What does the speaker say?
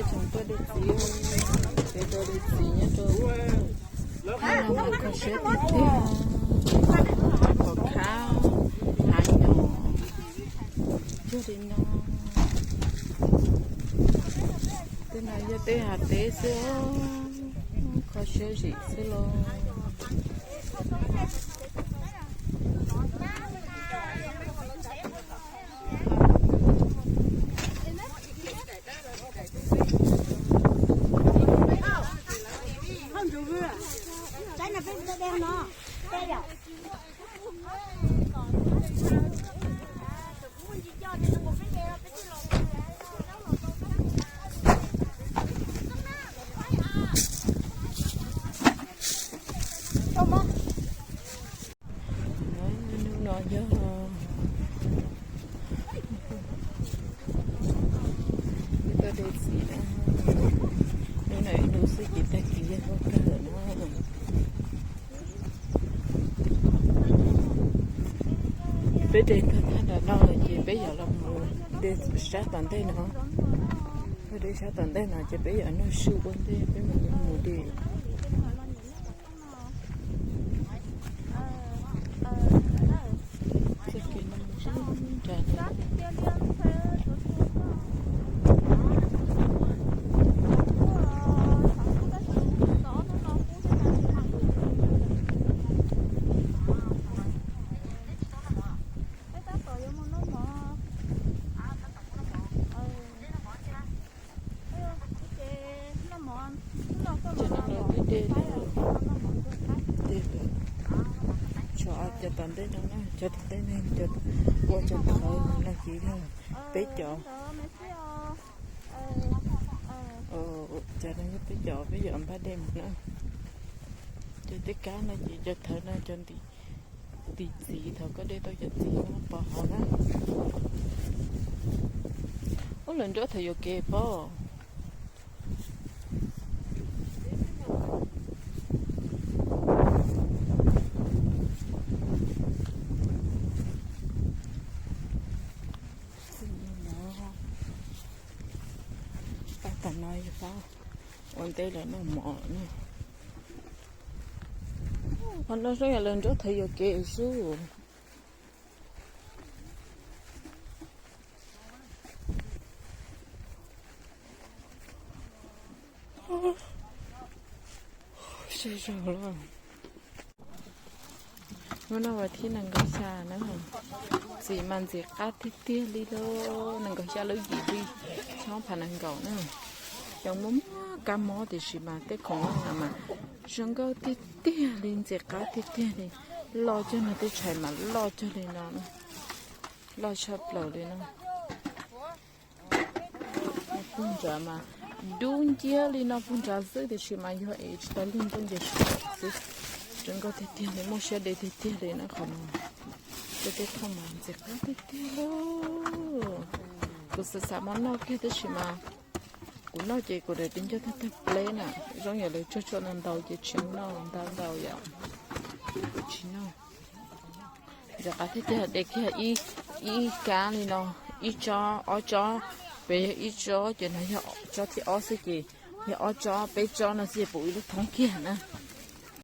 Tseem tuaj de txiv, peb tuaj de txiv nyob rau thaj no mas kho siab tiag tiag. Pom khab, hav nyom, cuag li no. Tej no yog tej hav teb xwb, kho siab zim xwb los. Hnub no yog peb tuaj de txiv na, hnub no ib hnub xwb ces tag kis yog kawg lawm na. Peb de tag thaj nram no lawm ces peb yuav los mus de sab tom ntej no. Peb de sab tom ntej no ces peb yuav noj su ua ntej peb mam li mus de. Ces no twb de lawm, de lawm. Cov tom ntej no na, cov tom ntej no, ua cov thawv no ces yog peb cov. Cov no yog peb cov, peb yuav npaj de mus na. Cov tej kab no ces cov thawv no cov ntim txiv, thaum koj de tau cov txiv no pov hav na. Ub, lawv nrab thaum yuam kev pob. Pab tam no yog pab ua ntej los noj mov na. Qhov no zoo yam lawv nrab thaum yuam kev xwb. Sab zog los. Hnub no vas thib nees nkaum xya na, txiv mas ntxim qab tiag tiag li lauj, nees nkaum xya lub yim li, txhob phav nees nkaum na. Cov muaj muaj kab mob tiam sis mas tej khoom no mas zoo nkauj tiag tiag li, ntxim qab tiag tiag li, loj cuag no, tej tshais mas loj cuag li no, loj tshaj plaws li no. Puag nrad mas dub nciab li no, puag nrad xwb tiam sis mas yog es tsis tau lug ntuj nce tsis tau xwb. Zoo nkauj tiag tiag li, muaj siab de tiag tiag li na qhov no. Tej tej khoom mas ntxim qab tiag tiag li. Kuv xav xav mov noj kiag tab sis mas kuv noj ces kuv daim tis ncauj tag tag pleb na, zoo yam lawv tsuag tsuag ntau ntau ces tsis noj ntau ntau yom. Kuv tsis noj. Ntxim qab tiag tiag, de kiag ib kab li no, ib tsob ob tsob, pem yog ib tsob ces no yog tsob thib ob xwb ces yog ob tsob peb tsob no xwb ces pum ib lub thoob kiag na.